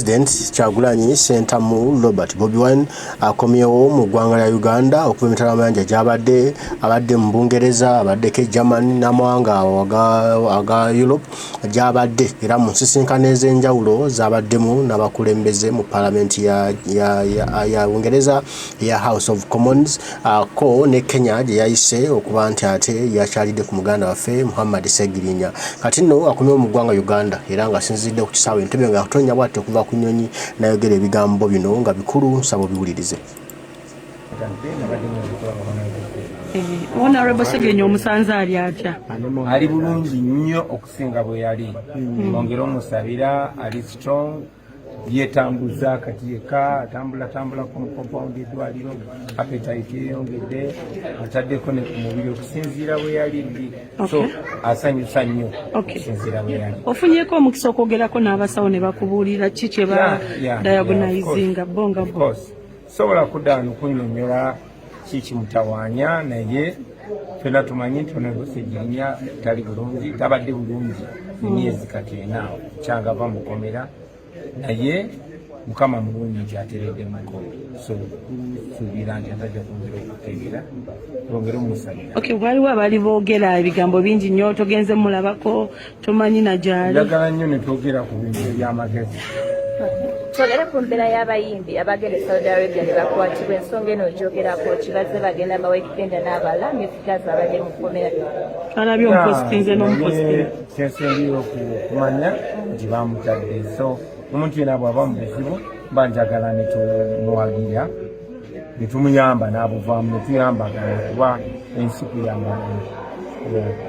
President Kyagulanyi Ssentamu Robert Bobi Wine akomyewo mu ggwanga lya Uganda okuva emitala mayanja gy'abadde, abadde mu Bungereza, abaddeko e Germany n'amawanga aga Europe gy'abadde, era mu nsisinkano ez'enjawulo z'abaddemu n'abakulembeze mu Palamenti ya Bungereza eya House of Commons, ko ne Kenya gye yayise okuba nti ate yakyalidde ku muganda waffe Muhammad Ssegirinya. Kati nno akomyewo mu ggwanga Uganda era ng'asinziridde ku kisaawe Entebbe nga yakutonnya bw'ati okuva ku nnyonyi n'ayogera ebigambo bino nga bikulu, nsaba obiwulirize. Honorable Ssegirinya omusanze ali atya? Ali bulungi nnyo okusinga bwe yali. Ongera omusabira, ali strong, yetambuza kati yekka, atambula tambulako mu compound eddwaliro, appetite yeyongedde, ataddeko ne ku mubiri okusinziira bwe yali luli, so asanyusa nnyo okusinziira bwe yali. Ofunyeeko omukisa okwogerako n'abasawo ne bakubuulira ki kye ba diagnosinga bo nga bo? Sobola kudda wano kunnyonnyola ki kimutawaanya, naye ffenna tumanyi nti Honorable Ssegirinya tali bulungi, tabadde bulungi emyezi kati 4 kyangava mukomera, naye Mukama mulungi nti atereddemukko, so tusuubira nti atajja kwongera okutegeera, twongere omusabira. Okay, waliwo abali boogera ebigambo bingi nnyo, togenze mulabako, tomanyi na gyali. Njagala nnyo ne twogera ku bintu eby'amagezi. Twogere ku mbeera y'abayimbi abagenda e Saudi Arabia ne bakwatibwa. Ensonga eno ogyogerako ki? Bazze bagenda bawekigenda n'abalala ng'efikazi abadde mu kkomera. Alabye omupositinze n'omupositinze. Kyensembyeyo okumanya nti bamutadde, so omuntu yena bw'aba mu buzibu mba njagala ne tumuwagira ne tumuyamba n'abuvaamu, ne tuyambagana kuba ensi kuyambagana.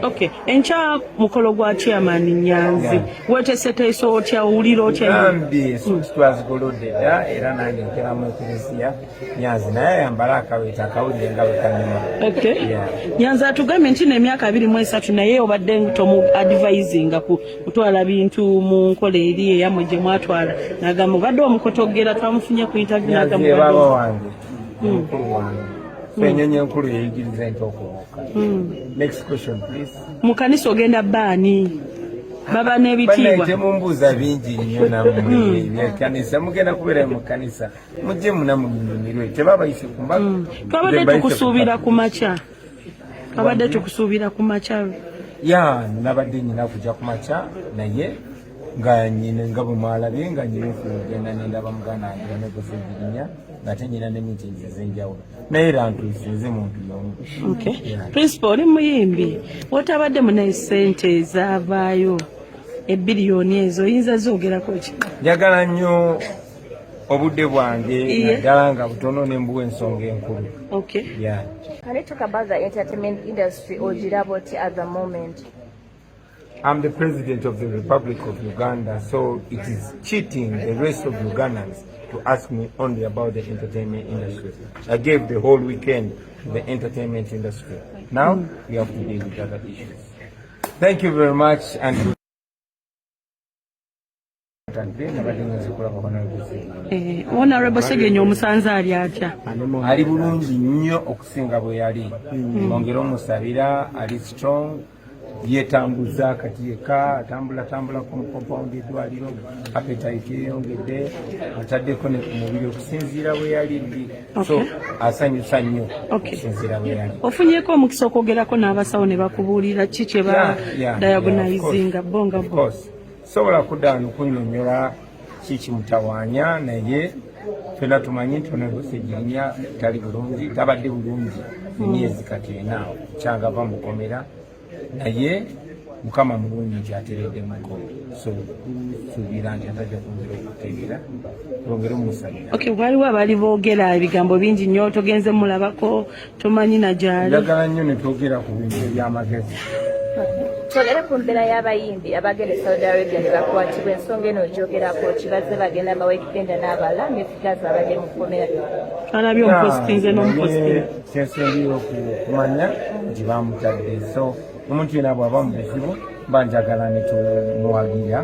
Okay, enkya mukolo gwa Chairman Nyanzi, weteeseteese otya? Owulira otya? Gambye esuuti twazigolodde dda, era nange nkera mu ekereziya. Nyanzi naye ayambale akaweta akawulire nga bwe kanyuma. Okay. Nyanzi atugambye nti n'emyaka 23, naye obadde tomu advisinga ku kutwala bintu mu nkola eri eyammwe gye mwatwala, nagamba obadde omukotogera. Twamufunye ku interview nagamba obadde baba wange, mukulu wange, so ennyonyi enkulu yeyigiriza enti okubuuka. Next question, please. Mu kanisa ogenda baani baba n'ebitiibwa? Bannaye, temumbuuza bingi nnyo nammwe ebyekanisa. Mugenda kubeera mu kanisa, mujje muna munyumirwe, tebabayise ku mbaga. Twabadde tukusuubira ku makya, twabadde tukusuubira ku makya. Ya, nabadde nyina kujja ku makya, naye nga nyina, nga bwe mwalabye, nga nyina okugenda nendaba muganda wange Honorable Ssegirinya, ng'ate nyina ne meetings ez'enjawulo, naye era ntuuse, nze muntu y'omu. Okay. Principal, oli muyimbi, wotabadde munaye, sente ezaavaayo ebbiliyoni ezo oyinza zoogerako ki? Njagala nnyo obudde bwange naddala nga butono ne mbuwa ensonga enkulu. Yeah. Can you talk about the entertainment industry ogiraba otya at the moment? I'm the president of the Republic of Uganda, so it is cheating the rest of Ugandans to ask me only about the entertainment industry. I gave the whole weekend to the entertainment industry. Now we have to deal with other issues. Thank you very much. And Honorable Ssegirinya omusanze ali atya? Ali bulungi nnyo okusinga bwe yali. Ongera omusabira, ali strong, yetambuza kati yekka, atambula tambulako mu compound eddwaliro, appetite yeyongedde, ataddeko ne ku mubiri okusinziira bwe yali luli, so asanyusa nnyo okusinziira bwe yali. Ofunyeeko omukisa okwogerako n'abasawo ne bakubuulira ki kye ba diagnosinga bo nga Of bo? course. Sobola kudda wano kunnyonnyola ki kimutawaanya, naye ffenna tumanyi nti Honorable Ssegirinya tali bulungi, tabadde bulungi emyezi kati 4 kyangava mukomera, naye Mukama mulungi nti atereddemukko, so tusuubira nti atajja kwongera okutegeera, twongere omusabira. Okay, waliwo abali boogera ebigambo bingi nnyo, togenze mulabako, tomanyi na gyali. Njagala nnyo ne twogera ku bintu eby'amagezi. Twogere ku mbeera y'abayimbi abagenda e Saudi Arabia ne bakwatibwa. Ensonga eno ogyogerako ki? Bazze bagenda bawekigenda n'abalala ng'efikazi abadde mu kkomera. Alabye omupositinze n'omupositinze. Kyensembyeyo okumanya nti bamutadde, so omuntu yena bw'aba mu buzibu mba njagala ne tumuwagira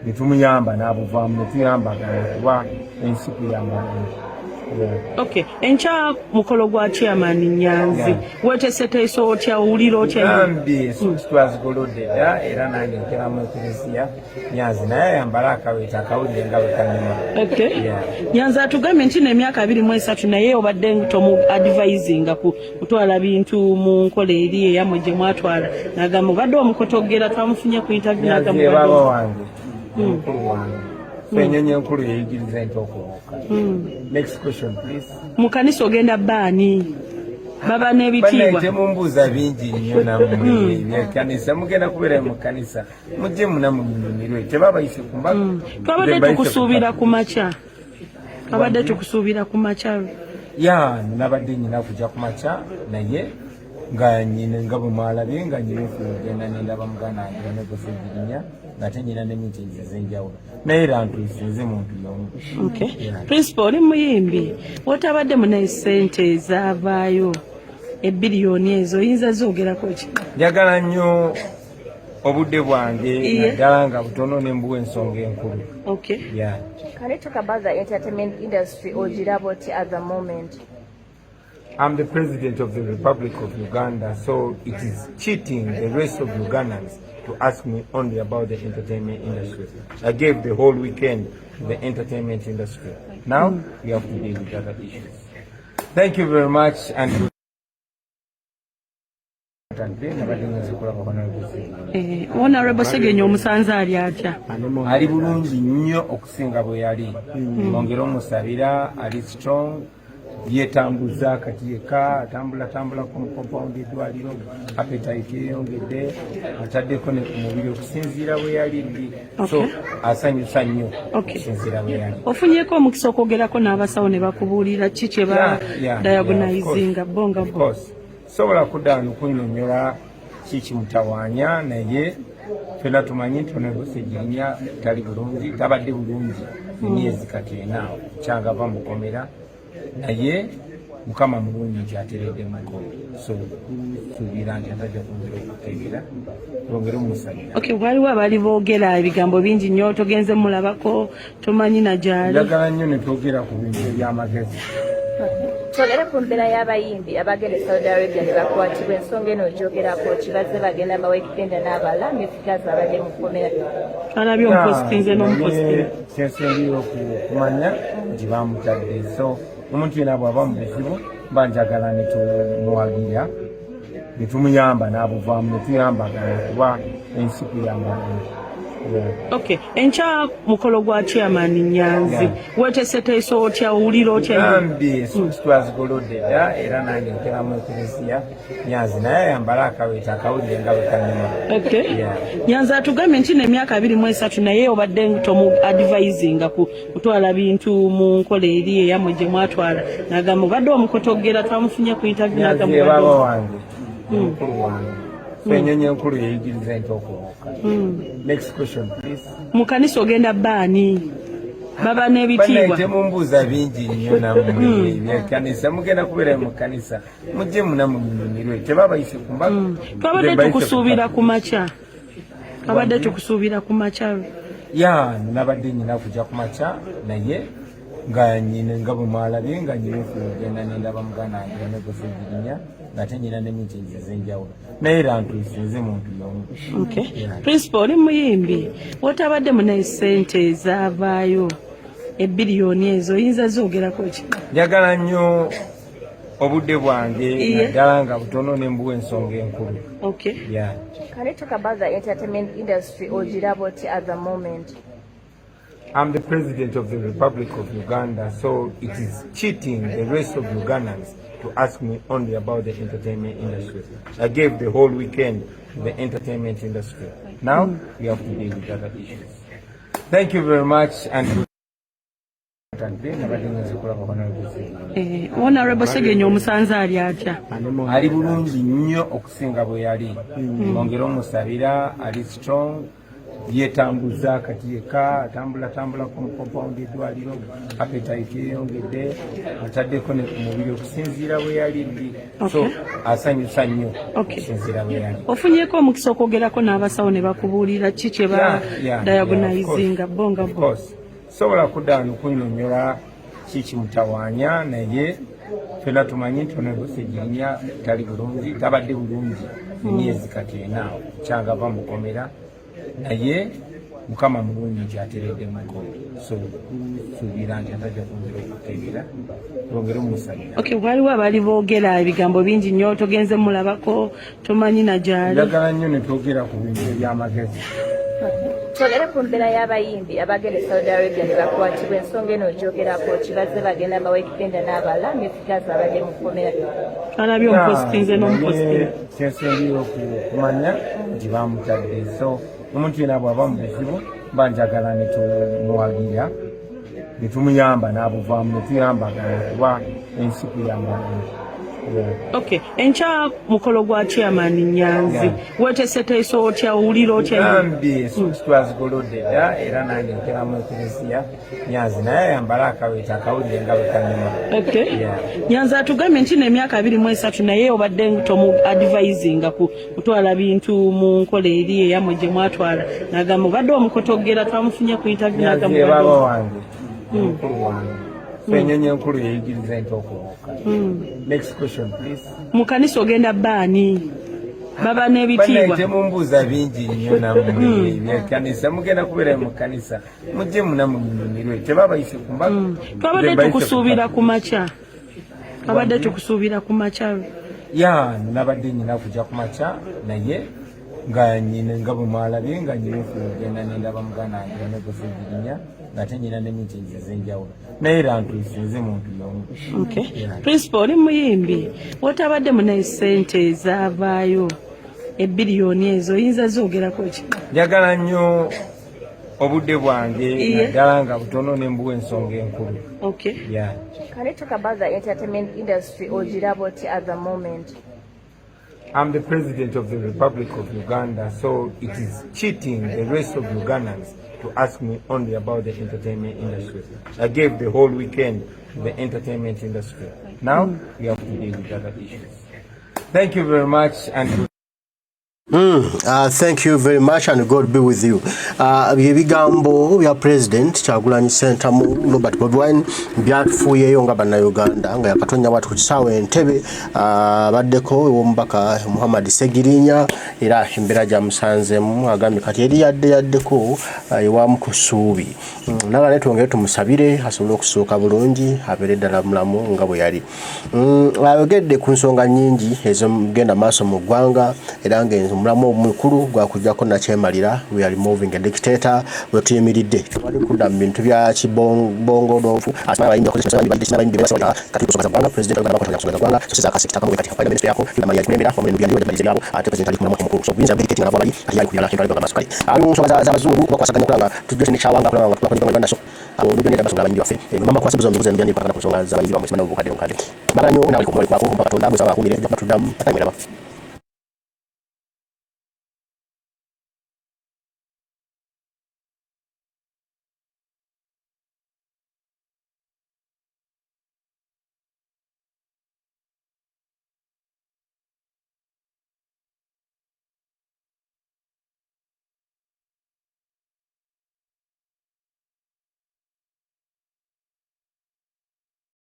ne tumuyamba n'abuvaamu, ne tuyambagana kuba ensi kuyambagana. Okay, enkya mukolo gwa chairman Nyanzi. Weteeseteese otya, owulira otya? Gambye ensuti twazigolodde dda, era nange nkera mu ekereziya. Nyanzi naye ayambala akaweta akawulire nga bwe kanyuma. Okay. Yeah. Nyanzi atugambye nti emyaka 23 naye obadde tomu advisinga ku kutwala bintu mu nkola eri eyammwe gye mwatwala, n'agamba obadde omukotogera, twamufunye ku interview. Nyanzi n'agamba ye obadde baaba wange, omukulu wange. So ennyonyi enkulu yeyigiriza ente okubuuka. Next question, please. Mu kanisa ogenda baani baba Bannaye, n'ebitiibwa? Temumbuuza bingi nnyo nammwe ebyekanisa. Mugenda kubeera mu kanisa, mujje muna munyumirwe. Tebabayise ku mbaga. Twabadde Nze mbayise ku tukusuubira mbaga. ku makya, twabadde tukusuubira ku makya. Ya, nabadde nyina kujja ku makya, naye nga nyina, nga bwe mwalabye, nga nyina okugenda nendaba muganda wange Honorable Ssegirinya, ng'ate nyina ne meetings ez'enjawulo, naye era ntuuse. Nze muntu y'omu. Okay. Yeah. Principal, oli muyimbi, wotabadde munaye, sente ezaavaayo ebbiliyoni ezo oyinza zoogerako ki? Njagala nnyo obudde bwange naddala nga butono ne mbuwa ensonga enkulu. Okay. Yeah. Can you talk about the entertainment industry ogiraba otya at the moment? I'm the president of the Republic of Uganda, so it is cheating the rest of Ugandans to ask me only about the entertainment industry. I gave the whole weekend to the entertainment industry. Now we have to deal with other issues. Thank you very much and Honorable Segenyi omusanze ali atya? Ali bulungi nnyo okusinga bwe yali. Mwongere omusabira, ali strong, yeetambuza kati yekka, atambula tambulako mu compound eddwaliro, appetite yeyongedde, ataddeko ne ku mubiri okusinziira bwe yali luli, so asanyusa nnyo okusinziira bwe yali. Ofunyeeko omukisa okwogerako n'abasawo ne bakubuulira ki kye ba diagnosinga bo nga Of bo? course. Sobola kudda wano kunnyonnyola ki kimutawaanya, naye ffenna tumanyi nti Honorable Ssegirinya tali bulungi, tabadde bulungi emyezi kati ena kyangava mukomera, naye Mukama mulungi nti atereddemukko, so tusuubira nti atajja kwongera okutegeera, twongere omusabira. Okay, waliwo abaali boogera ebigambo bingi nnyo, togenze mulabako, tomanyi na gyali. Njagala nnyo ne twogera ku bintu ebyamagezi. Twogere ku mbeera y'abayimbi abagenda e Saudi Arabia ne bakwatibwa. Ensonga eno ogyogerako ki? Bazze bagenda bawekipenda n'abalala, nefigazi abadde mu kkomera. Alabye omupositinze n'omupositinze. Kyensembyeyo okumanya nti bamutadde, so omuntu yena bw'aba mu buzibu mba njagala netumuwagira, netumuyamba n'abuvaamu, netuyambagana kuba ensi kuyambagana. Okay, enkya mukolo gwa chairman Nyanzi. Weteeseteese otya, owulira otya? Gambye ensuti twazigolodde dda, era nange nkera mu ekereziya. Nyanzi naye ayambala akaweta akawulire nga bwe kanyuma. Okay. Yeah. Nyanzi atugambye nti emyaka 23 naye obadde tomu advisinga ku kutwala bintu mu nkola eri eyammwe gye mwatwala, n'agamba obadde omukotogera, twamufunye ku interview. Nyanzi n'agamba ye obadde baaba wange, omukulu wange. So ennyonyi enkulu yeyigiriza ente okubuuka. Next question, please. Mu kanisa ogenda baani baba Bannaye, n'ebitiibwa? Temumbuuza bingi nnyo nammwe ebyekanisa. Mugenda kubeera mu kanisa, mujje muna munyumirwe. Tebabayise ku mbaga. Twabadde Nze mbayise ku tukusuubira mbaga. ku makya, twabadde tukusuubira ku makya. Ya, nabadde nyina kujja ku makya, naye nga nyina, nga bwe mwalabye, nga nyina okugenda nendaba muganda wange Honorable Ssegirinya, ng'ate nyina ne meetings ez'enjawulo, naye era ntuuse. Nze muntu y'omu. Okay. Principal, oli muyimbi, wotabadde munaye, sente ezaavaayo ebbiliyoni ezo oyinza zoogerako ki? Njagala nnyo obudde bwange naddala nga butono ne mbuwa ensonga enkulu. Okay. Yeah. Can you talk about the entertainment industry ogiraba otya at the moment? I'm the president of the Republic of Uganda, so it is cheating the rest of Ugandans to ask me only about the entertainment industry. I gave the whole weekend to the entertainment industry. Now we have to deal with other issues. Thank you very much and Honorable Segenyi omusanze ali atya? Ali bulungi nnyo okusinga bwe yali. Mwongere omusabira, ali strong, yeetambuza kati yekka, atambula tambulako mu compound eddwaliro, appetite yeyongedde, ataddeko ne ku mubiri okusinziira bwe yali luli, so asanyusa nnyo okusinziira bwe yali. Ofunyeeko omukisa okwogerako n'abasawo ne bakubuulira ki kye ba diagnosinga bo nga Of bo? course. Sobola kudda wano kunnyonnyola. Kikimutawaanya, naye fena tumanyi nti ono Ssegirinya tali bulungi, tabadde bulungi emyezi kati ena kyangava mukomera, naye Mukama mulungi nti ateredde muko, so tusuubira nti atajja kwongera okutegeera, twongere omusabira. Okay, waliwo abaali boogera ebigambo bingi nnyo, togenze mulabako, tomanyi na gyali. Njagala nnyo ne twogera ku bintu ebyamagezi. Twogere ku mbeera y'abayimbi abagenda e Saudi Arabia ne bakwatibwa. Ensonga eno ogyogerako ki? Bazze bagenda mawekipenda n'abalala, Mifigazi abadde mu kkomera. Twalabye omupositinze n'omupositinze. Kyensembyeyo okumanya nti bamutadde, so omuntu yena bw'aba mu buzibu mba njagala netumuwagira, netumuyamba n'abuvaamu, netuyambagana kuba ensi kuyambagana. Okay, enkya mukolo gwa chairman Nyanzi. Weteeseteese otya? Owulira otya? Gambye esuuti twazigolodde dda, era nange nkera mu ekereziya. Nyanzi naye ayambale akaweta akawulire nga bwe kanyuma. Okay. Yeah. Nyanzi atugambye nti n'emyaka 23 naye obadde tomu advisinga ku kutwala bintu mu nkola eri eyammwe gye mwatwala, n'agamba obadde omukotogera, twamufunye ku interview Nyanzi n'agamba ye obadde baaba wange, mukulu wange, so ennyonyi enkulu yeyigiriza ente okubuuka. Next question, please. Mu kanisa ogenda baani baba n'ebitiibwa? Bannaye, temumbuuza bingi nnyo nammwe ebyekanisa. Mugenda kubeera mu kanisa, mujje munammwe munyumirwe. Tebabayise ku mbaga. Twabadde Mbayise ku tukusuubira mbaga. ku makya, twabadde tukusuubira ku makya. Ya, nabadde nyina kujja ku makya, naye nga nyina, nga bwe mwalabye, nga nyina okugenda nendaba muganda wange negusigirinya, ngate nyina ne meetings ez'enjawulo, naye era ntuuse, nze muntu y'omu. Okay. Principal, oli muyimbi, wotabadde munaye, sente ezaavaayo ebbiliyoni ezo oyinza zoogerako ki? Njagala nnyo obudde bwange naddala nga butono ne mbuwa ensonga enkulu. Okay. Yeah. Can you talk about the entertainment industry ogiraba otya at the moment? I'm the president of the Republic of Uganda, so it is cheating the rest of Ugandans to ask me only about the entertainment industry. I gave the whole weekend to the entertainment industry. Now we have to deal with other issues. Thank you very much and Thank you very much and God be with you. Bye bigambo bya President Kyagulanyi Ssentamu Robert Bobi Wine byatufuuyeyo nga Bannayuganda nga yakatonya bwati ku kisaawe Entebbe. Abaddeko ew'omubaka Muhammad Segirinya, era embeera gyamusanzeemu agambye kati eri yadde yaddeko ewamu ku ssuubi. Naga naye twongere tumusabire asobole okusuuka bulungi, abeere ddala mulamu nga bwe yali. Ayogedde ku nsonga nnyingi ezigenda maaso mu ggwanga, era ng'omulamu omukulu gwakujjako nakyemalira, we are removing a dictator. We tuyimiridde tewali kudda mu bintu bya kibongoloofu. Kati kusonga ggwanga, president wa Uganda bakwata kusonga ggwanga, so siza akasiki takamwe kati afanya ministry yako yamali yakulembera wamu n'ebyandiwe byamalize byabo, ate president ali ku mulamwa omukulu, so buyinza dedicating nabo abali ati yali kubirala kintu ali maaso. Kale ali mu nsonga z'abazungu bakwasaganya okulaba nga tujja nekyawanga okulaba nga tubakola Uganda, so abo nibyo nenda basobola abayimbi baffe. Mama kwasa buzo mbuzo nbyandi ku nsonga z'abayimbi bamwe, simanyi obukadde obukadde. Bagala nnyo nawe kumwali kwako Katonda bwe saba akumire, tujja kuba tuddamu ate mweraba.